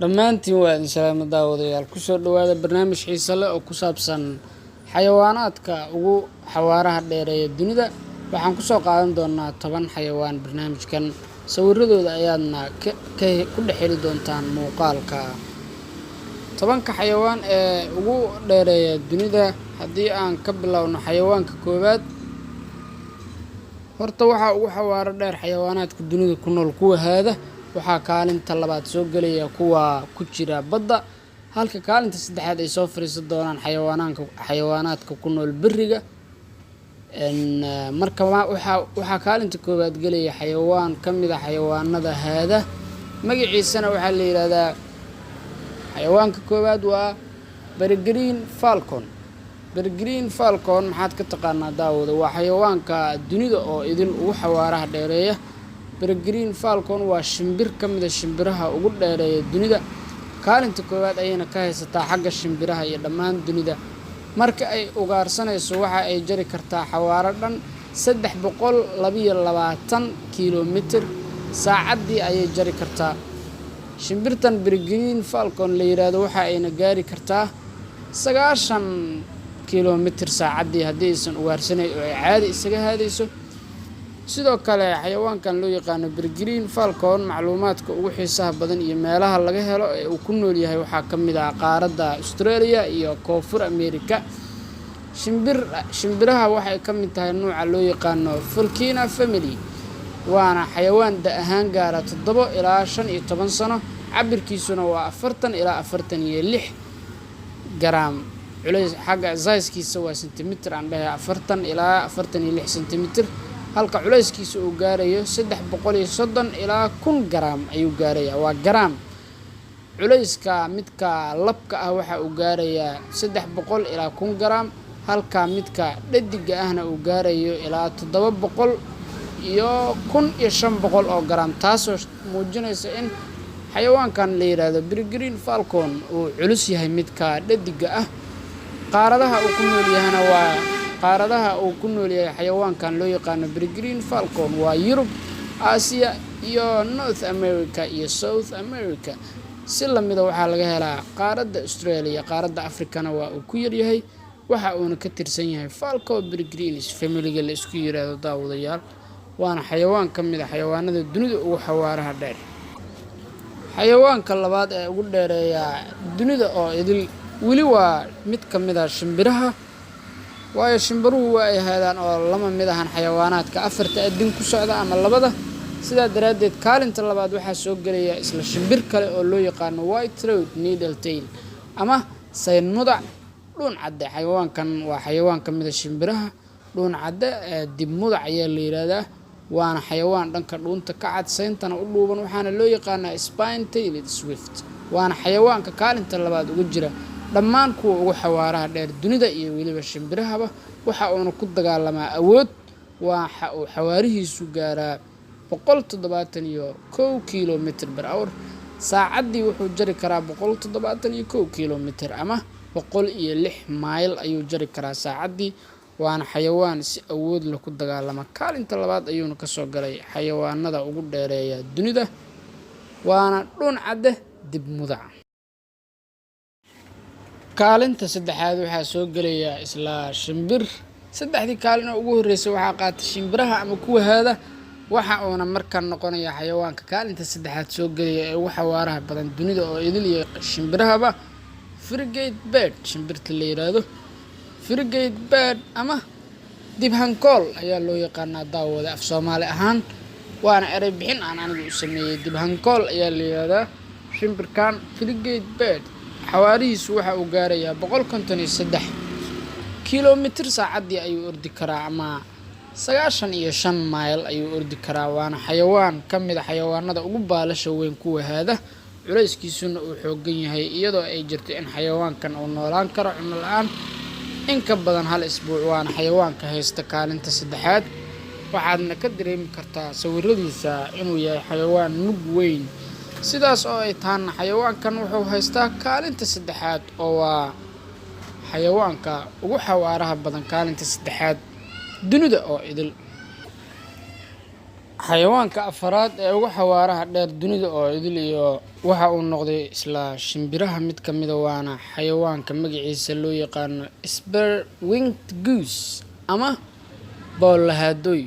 Dhammaantiin waa idin salaamo, daawadayaal. Kusoo dhawaada barnaamij xiise leh oo ku saabsan xayawaanaadka ugu xawaaraha dheereeya dunida. Waxaan kusoo qaadan doonaa 10 xayawaan barnaamijkan. Sawiradooda ayaadna ku dhex heli doontaan muuqaalka. 10-ka xayawaan ee ugu dheereeya dunida, haddii aan ka bilowno xayawaanka koowaad, horta waxaa ugu xawaaro dheer xayawaanaadka dunida ku nool kuwa haada. Waxaa kaalinta labaad soo gelaya kuwa ku jira badda, halka kaalinta saddexaad ay soo fariisan doonaan xayawaanaadka ku nool beriga. Marka waxaa kaalinta koowaad gelaya xayawaan ka mid a xayawaanada haada, magaciisana waxaa la yidhaahdaa, xayawaanka koowaad waa peregrine falcon. Peregrine falcon maxaad ka taqaanaa, daawada? Waa xayawaanka dunida oo idil ugu xawaaraha dheereeya. Peregrine falcon waa shimbir ka mid a shimbiraha ugu dheereeya dunida. Kaalinta koowaad ayayna ka haysataa xagga shimbiraha iyo dhammaan dunida. Marka ay ugaarsanayso, waxa ay jari kartaa xawaaro dhan 322 kilomitir saacaddii ayay jari kartaa shimbirtan peregrine falcon la yiraahdo. Waxa ayna gaari kartaa 90 kilomitir saacaddii haddii aysan ugaarsanayn oo ay caadi isaga haadayso. Sidoo kale, xayawaankan loo yaqaano peregrine falcon, macluumaadka ugu xiisaha badan iyo meelaha laga helo ee uu ku nool yahay waxaa ka mid ah qaaradda Australia iyo Koonfur America. Shimbiraha waxay ka mid tahay nuuca loo yaqaano Falconidae family, waana xayawaan da ahaan gaara 7 ilaa 15 sano. Cabirkiisuna waa 40 ilaa 46 garaam. Culays xagga size-kiisa waa sentimitir aan dhahay, 40 ilaa 46 sentimitir, halka culayskiisa uu gaarayo 330 ilaa 1000 garaam ayuu gaarayaa, waa garaam. Culayska midka labka ah waxa uu gaarayaa 300 ilaa 1000 garaam, halka midka dhadiga ahna uu gaarayo ilaa 700 iyo 1500 oo garaam, taasoo muujinaysa in xayawaankan la yiraahdo peregrine falcon uu culus yahay midka dhadiga ah. Qaaradaha uu ku nool yahana waa, qaaradaha uu ku nool yahay xayawaankan loo yaqaano peregrine falcon waa Yurub, Aasiya iyo North America iyo South America. Si lamida waxaa laga helaa qaaradda Australia, qaaradda Africana waa uu ku yaryahay. Waxa uuna ka tirsan yahay Falco peregrinus familiga la isku yiraahdo, daawadayaal, waana xayawaan ka mid a xayawaanada dunida ugu xawaaraha dheer. Xayawaanka labaad ee ugu dheereeya dunida oo idil weli waa mid ka mid a shimbiraha, waayo shimbiruhu waa ay haadaan oo lama mid ahan xayawaanaadka afarta adin ku socda ama labada. Sidaa daraaddeed, kaalinta labaad waxaa soo gelaya isla shimbir kale oo loo yaqaano white throat needle tail ama sayn mudac dhuun cadde. Xayawaankan waa xayawaan ka mid a shimbiraha dhuun cadde ee dib mudac ayaa la yiraahdaa, waana xayawaan dhanka dhuunta ka cad, sayntana u dhuuban, waxaana loo yaqaanaa spine tailed swift, waana xayawaanka kaalinta labaad uga jira dhammaan kuwa ugu xawaaraha dheer dunida iyo weliba shimbirahaba. Waxa uuna ku dagaalamaa awood. Waxa uu xawaarihiisu gaaraa 171 kilometer per hour. Saacaddii wuxuu jari karaa 171 kilomitir ama 106 mayl ayuu jari karaa saacaddii, waana xayawaan si awood leh ku dagaalama. Kaalinta labaad ayuuna kasoo galay xayawaanada ugu dheereeya dunida, waana dhuun cadde dib mudac. Kaalinta saddexaad waxaa soo gelaya isla shimbir. Saddexdii kaalin oo ugu horreysay waxaa qaatay shimbiraha ama kuwa haada. Waxa uuna markan noqonaya xayawaanka kaalinta saddexaad soo gelaya ee ugu xawaaraha badan dunida oo idil iyo shimbirahaba frigate bird. Shimbirta la yiraahdo frigate bird ama dibhankool ayaa loo yaqaanaa, daawada, af Soomaali ahaan, waana erey bixin aan anigu u sameeyey. Dibhankool ayaa la yiraahdaa shimbirkan frigate bird. Xawaarihiisu waxa uu gaarayaa 153 kilomitir saacaddii ayuu ordi karaa ama 95 mayl ayuu ordi karaa, waana xayawaan ka mid a xayawaanada ugu baalasha weyn kuwa haada, culayskiisuna uu xoogan yahay, iyadoo ay jirto in xayawaankan uu noolaan karo cunno la-aan in ka badan hal isbuuc. Waana xayawaanka haysta kaalinta saddexaad. Waxaadna ka dareemi kartaa sawiradiisa inuu yahay xayawaan mug weyn. Sidaas oo ay taana, xayawaankan wuxuu haystaa kaalinta saddexaad, oo waa xayawaanka ugu xawaaraha badan, kaalinta saddexaad dunida oo idil. Xayawaanka afaraad ee ugu xawaaraha dheer dunida oo idil iyo waxa uu noqday isla shimbiraha mid ka mida, waana xayawaanka magaciisa loo yaqaano spur winged goose ama boollahaadoy.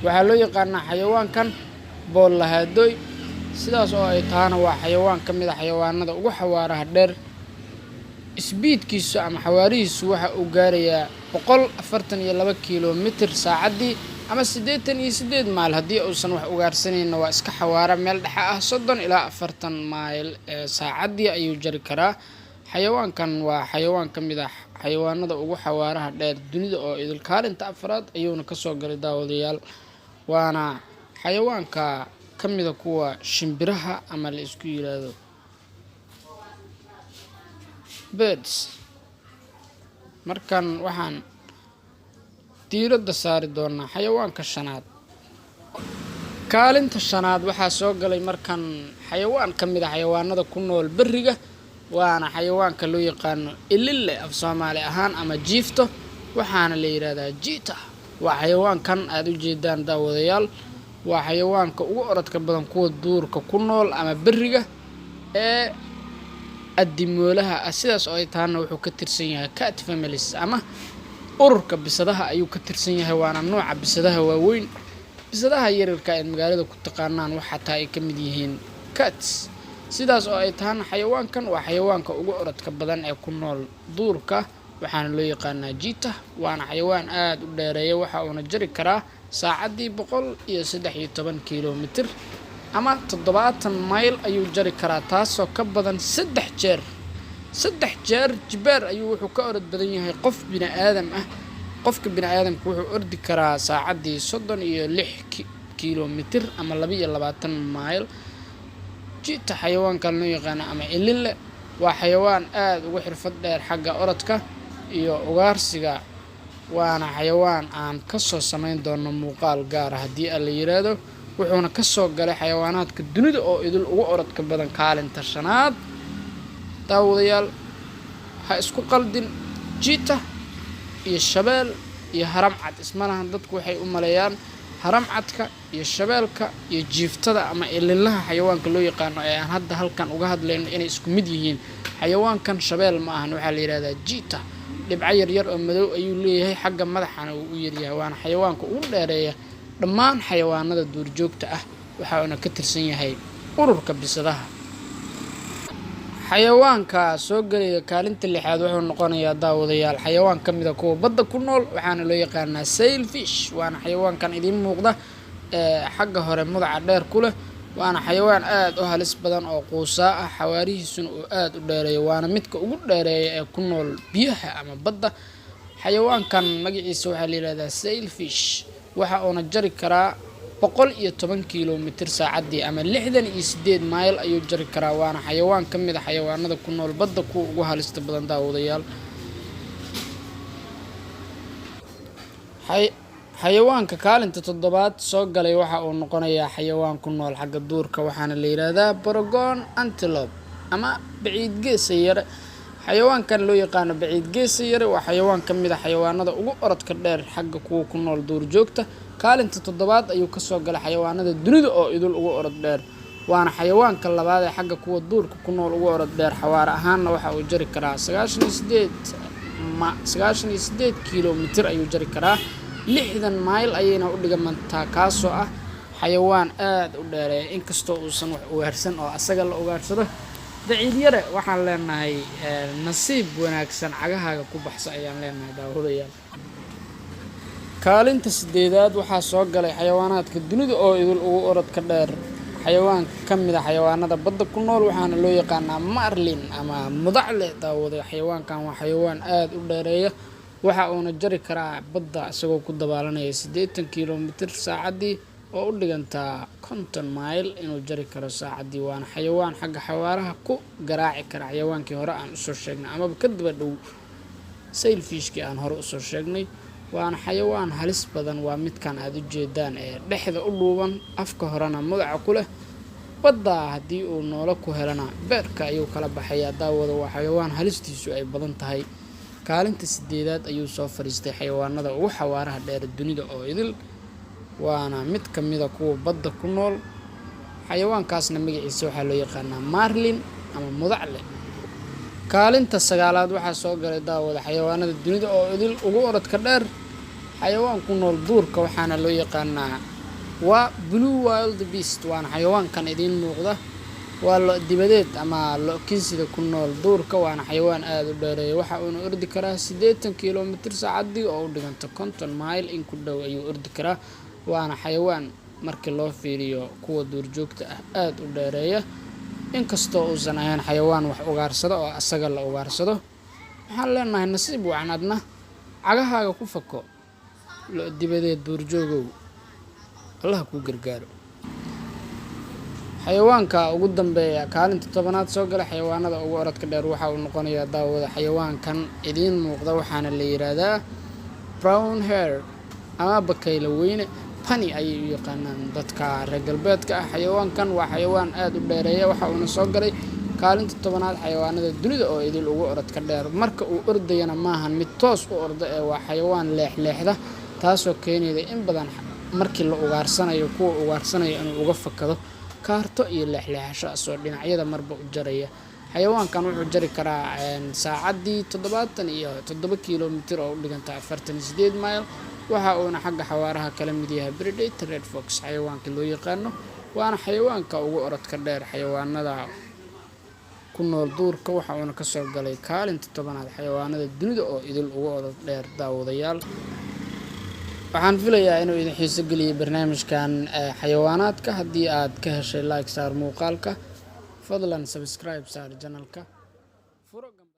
Waxaa loo yaqaanaa xayawaankan boollahaadoy. Sidaas oo ay tahana, waa xayawaan ka mid a xayawaanada ugu xawaaraha dheer. Speedkiisu ama xawaarihiisu waxa uu gaarayaa 142 kilomitir saacaddii ama 88 mayl. Haddii uusan wax ugaarsanayna, waa iska xawaara meel dhexe ah, 30 ilaa 40 mayl ee saacaddii ayuu jari karaa. Xayawaankan waa xayawaan ka mid ah xayawaanada ugu xawaaraha dheer dunida oo idil, kaalinta afraad ayuuna kasoo galay, daawadayaal, waana xayawaanka ka mida kuwa shimbiraha ama la isku yiraahdo birds. Markan waxaan diiradda saari doonaa xayawaanka shanaad. Kaalinta shanaad waxaa soo galay markan xayawaan ka mid a xayawaanada ku nool beriga, waana xayawaanka loo yaqaano ilile af Soomaali ahaan ama jiifto, waxaana la yidhahdaa cheetah. Waa xayawaankan aada u jeedaan, daawadayaal. Waa xayawaanka ugu orodka badan kuwa duurka ku nool ama beriga ee adimoolaha ah. Sidaas oo ay tahana, wuxuu ka tirsan yahay cat families ama ururka bisadaha ayuu ka tirsan yahay, waana nooca bisadaha waaweyn. Bisadaha yaryarka aad magaalada ku taqaanaan wax xataa ay ka mid yihiin cats. Sidaas oo ay tahana, xayawaankan waa xayawaanka ugu orodka badan ee ku nool duurka, waxaana loo yaqaanaa cheetah, waana xayawaan aada u dheereeya. Waxa uuna jari karaa saacaddii 113 kilomitir ama 70 mayl ayuu jari karaa, taasoo ka badan saddex jeer. 3 jeer jibeer ayuu wuxuu ka orod badan yahay qof bini aadam ah. Qofka bini aadamka wuxuu ordi karaa saacaddii 36 kilomitir ama 22 mayl. Cheetah, xayawaankan loo yaqaano ama ilinle, waa xayawaan aada ugu xirfad dheer xagga orodka iyo ugaarsiga, waana xayawaan aan kasoo sameyn doono muuqaal gaara haddii aan la yiraahdo. Wuxuuna kasoo galay xayawaanaadka dunida oo idil ugu orodka badan kaalinta shanaad. Daawadayaal, ha isku qaldin cheetah iyo shabeel iyo haramcad, isma lahan. Dadku waxay u maleeyaan haramcadka iyo shabeelka iyo jiiftada ama ilinlaha xayawaanka loo yaqaano ee aan hadda halkan uga hadlayno inay isku mid yihiin. Xayawaankan shabeel ma ahan, waxaa la yihahdaa cheetah. Dhibco yaryar oo madow ayuu leeyahay, xagga madaxana uu u yaryahay, waana xayawaanka ugu dheereeya dhammaan xayawaanada duurjoogta ah, waxa uuna ka tirsan yahay ururka bisadaha. Xayawaanka soo gelaya kaalinta lixaad wuxuu noqonayaa, daawadayaal, xayawaan ka mid a kuwa badda ku nool, waxaana loo yaqaanaa sailfish, waana xayawaankan idiin muuqda ee xagga hore mudaca dheer ku leh, waana xayawaan aada u halis badan oo quusaa ah, xawaarihiisuna uu aada u dheereeyo, waana midka ugu dheereeya ee ku nool biyaha ama badda. Xayawaankan magaciisa waxaa la yihahdaa sailfish, waxa uuna jari karaa 110 kilomitir saacaddii ama 68 mayl ayuu jari karaa, waana xayawaan ka mid a xayawaanada ku nool badda kuwa ugu halista badan, daawadayaal. Xayawaanka kaalinta toddobaad soo galay waxa uu noqonayaa xayawaan ku nool xagga duurka, waxaana la yidhaahdaa pronghorn antelope ama baciid geesa yare. Xayawaankan loo yaqaano baciid geesa yare waa xayawaan ka mid a xayawaanada ugu orodka dheer xagga kuwa ku nool duurjoogta. Kaalinta toddobaad ayuu kasoo galay xayawaanada dunida oo idil ugu orod dheer, waana xayawaanka labaad ee xagga kuwa duurka ku nool ugu orod dheer. Xawaare ahaanna waxa uu jari karaa 98 kilomitir ayuu jari karaa, 60 mayl ayayna u dhigamantaa, kaasoo ah xayawaan aada u dheereeya, inkastoo uusan wax ugaarsan oo asaga la ugaarsado. Baciid yare waxaan leenahay nasiib wanaagsan, cagahaaga ku baxsa ayaan leenahay, daawadayaal. Kaalinta sideedaad waxaa soo galay xayawaanaadka dunida oo idil ugu orodka dheer, xayawaan ka mid a xayawaanada badda ku nool, waxaana loo yaqaanaa marlin ama mudacle. Daawada, xayawaankan waa xayawaan aada u dheereeya, waxa uuna jari karaa badda isagoo ku dabaalanaya 80 kilomitir saacaddii oo u dhigantaa 50 mayl inuu jari karo saacaddii, waana xayawaan xagga xawaaraha ku garaaci kara xayawaankii hore aan usoo sheegnay amaba ka daba dhow sailfishkii aan hore usoo sheegnay, waana xayawaan halis badan. Waa midkan aada u jeedaan ee dhexda u dhuuban, afka horena mudaca ku leh. Badda haddii uu noolo ku helana beerka ayuu kala baxayaa. Daawada, waa xayawaan halistiisu ay badan tahay. Kaalinta sideedaad ayuu soo fadhiistay xayawaanada ugu xawaaraha dheer dunida oo idil, waana mid ka mida kuwa badda ku nool. Xayawaankaasna magaciisa waxaa loo yaqaanaa marlin ama mudacle. Kaalinta sagaalaad waxaa soo galay, daawada, xayawaanada dunida oo idil ugu orodka dheer, xayawaan ku nool duurka, waxaana loo yaqaanaa waa blue wildebeest, waana xayawaankan idiin muuqda. Waa lo dibadeed ama lo kinsida ku nool duurka, waana xayawaan aada u dheereeya. Waxa uuna ordi karaa 80 kilomitir saacaddii oo u dhiganta 50 mayl in ku dhow ayuu ordi karaa. Waana xayawaan markii loo fiiriyo kuwa duurjoogta ah aada u dheereeya, inkastoo uusan ahayn xayawaan wax ugaarsado oo asaga la ugaarsado. Waxaan leenahay nasiib wacan, adna cagahaaga ku fako, lo dibadeed duurjoogow, Allaha kuu gargaaro. Xayawaanka ugu dambeeya, kaalinta 10aad soo gala xayawaanada ugu orodka dheer, waxa uu noqonayaa, daawada, xayawaankan idiin muuqda, waxaana la yiraahdaa brown hare ama bakayla weyne, bunny ayay u yaqaanaan dadka reer galbeedka ah. Xayawaankan waa xayawaan aada u dheereeya, waxa uuna soo galay kaalinta 10aad xayawaanada dunida oo idil ugu orodka dheer. Marka uu ordayana maahan mid toos u orda ee waa xayawaan leexleexda, taasoo keenayda in badan markii la ugaarsanayo kuwa ugaarsanaya inuu uga fakado kaarto iyo leexleexasho, asoo dhinacyada marba u jaraya. Xayawaankan wuxuu jari karaa saacaddii 77 kilomitir oo u dhiganta 48 mayl. Waxa uuna xagga xawaaraha kala mid yahay predator red fox, xayawaanka loo yaqaano, waana xayawaanka ugu orodka dheer xayawaanada ku nool duurka. Waxa uuna kasoo galay kaalinta 10aad xayawaanada dunida oo idil ugu orod dheer. Daawadayaal, waxaan filayaa inuu idin xiiso geliyay barnaamijkan xayawaanaadka. Haddii aad ka heshay, like saar muuqaalka, fadlan subscribe saar channelka.